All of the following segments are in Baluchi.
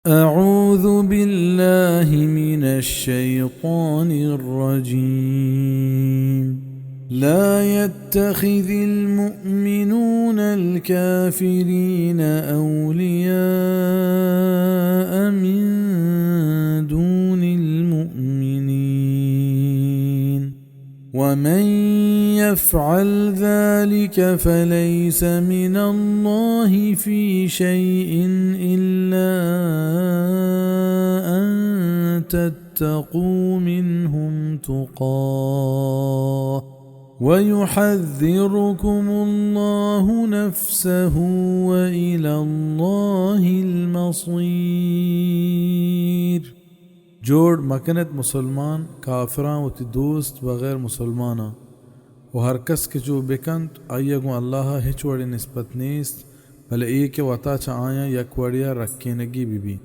أعوذ بالله من الشيطان الرجيم. لا يتخذ المؤمنون الكافرين أولياء من دون المؤمنين، ومن يفعل ذلك فليس من الله في شيء إلا أن تتقوا منهم تقاه ويحذركم الله نفسه وإلى الله المصير. جوڑ مکنت مسلمان کافراں وتی دوست بغیر مسلماناں، و ہر کس کہ چو بکنت، آئی ء گوں اللہ ء ہچ وڑیں نسبت نیست، بلے اے کہ وتا چہ آیاں یک وڑے ء رکینگی بہ بی۔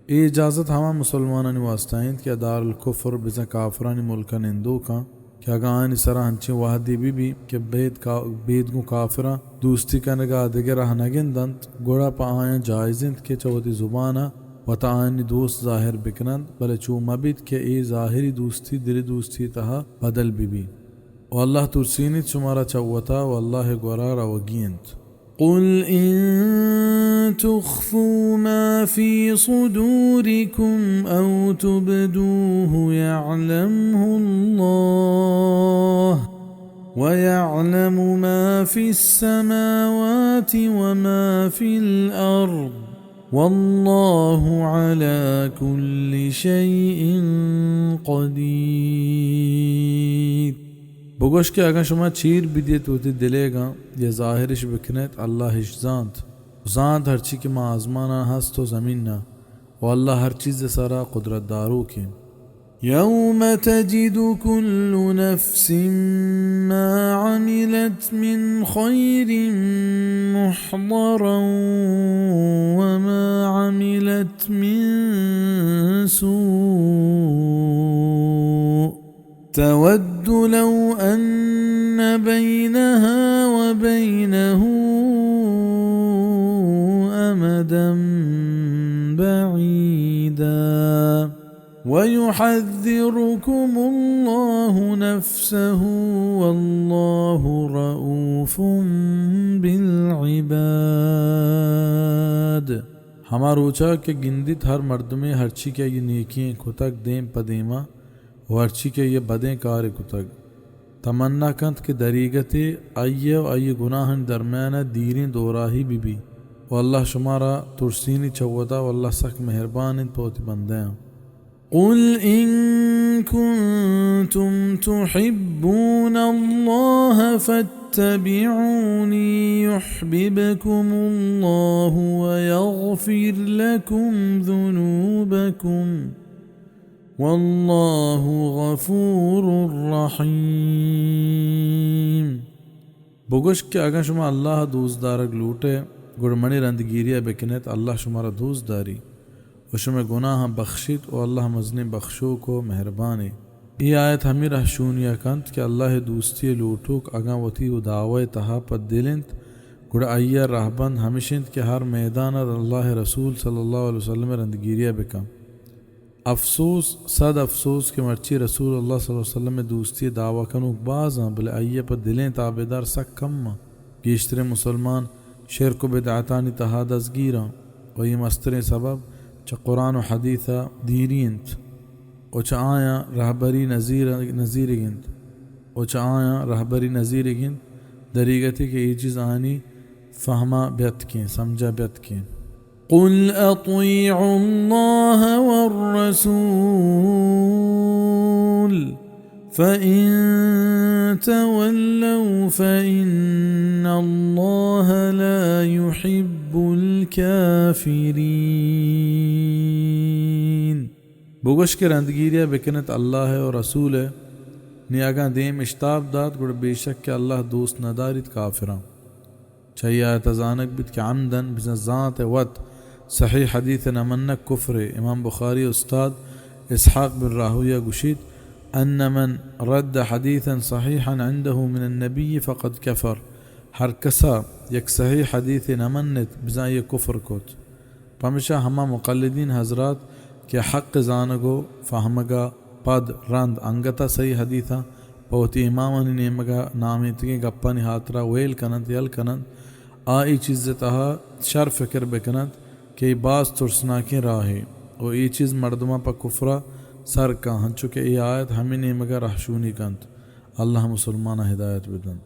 اے اجازت ہما مسلمانانی واسطہ انت کہ دارالکفر، بزاں کافرانی ملک ء نندوکاں، کہ اگاں آیانی سرا انچیں وہدے بہ بی کہ بید کا-، بید گوں کافراں دوستی کنگ ء دگہ راہ نہ گندنت، گڑا پہ آیاں جائز انت کہ چہ وتی زبان ء وتا آیانی دوست ظاہر بکننت، بلے چو مہ بیت کہ اے ظاہری دوستی دلی دوستی ء تہا بدل بہ بی۔ و اللہ ترسینیت شمارا چہ وتا و اللہ ء گورا روگی انت۔ قل إن تخفوا ما في صدوركم أو تبدوه يعلمه الله، ويعلم ما في السماوات وما في الأرض، والله على كل شيء قدير. بگوش کہ اگاں شما چیر بدیت وتی دلیگاں یا ظاہرش بکنیت، اللہ اش زانت۔ زانت ہرچی کہ ماں آزماناں ہست و زمین ء، و اللہ ہر چیز ء سرا قدرت داروکیں۔ يوم تجد كل نفس ما عملت من خير محضرا وما عملت من سوء تود لو أن بينها وبينه أمدا بعيدا ويحذركم الله نفسه والله رءوف بالعباد. ہما روچا کہ گندیت ہر مردمے ہرچی کہ آئی نیکیں کتگ دیم پہ دیما، و ہرچی کہ آئی ء بدیں کارے کتگ، تمنا کنت کہ دریگتے آئی ء و آئی ء گناہانی درمیان ء دیریں دوراہی بہ بی، و اللہ شمارا ترسینی چہ وتا، و اللہ سک مہربان انت پہ وتی بندیاں۔ قل إن كنتم تحبون الله فاتبعوني يحببكم الله ويغفر لكم ذنوبكم والله غفور رحيم. بگوش کہ اگاں شما اللہ ء دوست دارگ لوٹ ئے، گڑا منی رندگیری ء بکن ات، اللہ شمارا دوست داری و شمئے گناہاں بخشیت و اللہ مزنیں بخشوک و مہربانے۔ اے آیت ہمے رہشونی ء کنت کہ اللہ ء دوستی ء لوٹوک اگاں وتی و دعوی ء تہا پہ دل انت، گڑا آئی ء رہبند ہمش انت کہ ہر میدان ء اللہ ء رسول صلی اللہ علیہ وسلم ء رندگیری ء بکن۔ افسوس، صد افسوس کہ مرچی رسول اللہ صلی اللہ علیہ وسلم ء دوستی ء دعوی کنوک باز آں، بلے آئی ء پہ دلیں تابعدار سک کم آں۔ گیشتریں مسلمان شرک و بدعتانی تہا دزگیر آں و اے مستریں سبب چہ قرآن و حدیث ء دیری انت و چہ آیاں رہبری نزیر، نزیرگ انت و چہ آیاں رہبری نزیرگ انت، دریگتے کہ اے چیز آیانی فہما بیتکیں، سمجھا بیتکیں۔ قل أطيعوا الله والرسول فإن تولوا فإن الله لا يحب الكافرين. بگوش کہ رندگیری ء بکنت اللہ ء و رسول ء، نی اگاں دیم اشتاپ دات، گڑا بے شک کہ اللہ دوست نداریت کافراں۔ چہ اے آیت ء زانگ بیت کہ عمداً، بزاں زانت ء وت، صحیح حدیث ء نہ منگ کفرے۔ امام بخاری ء استاد اسحاق بن راہویہ گوشیت، أن من رد حديثا صحيحا عنده من النبي فقد كفر، ہر کسا یک صحیح حدیثے نہ منت، بزاں آئی ء کفر کت۔ پمشا ہما مقلدین حضرات کہ حق زانگ و فہمگا پد رند انگتا صحیح حدیثاں پہ وتی امامانی نیمگا نامینتگیں گپانی ہاترا ویل کننت، یل کننت، آ اے چیز تہا شر فکر بکننت کہ اے باز ترسناکیں راہے و اے چیز مردماں پہ کفرا سر کن، ہنچو کہ اے آیت ہمے نیمگا رہشونی کنت۔ اللہ مسلماناں ہدایت بدنت۔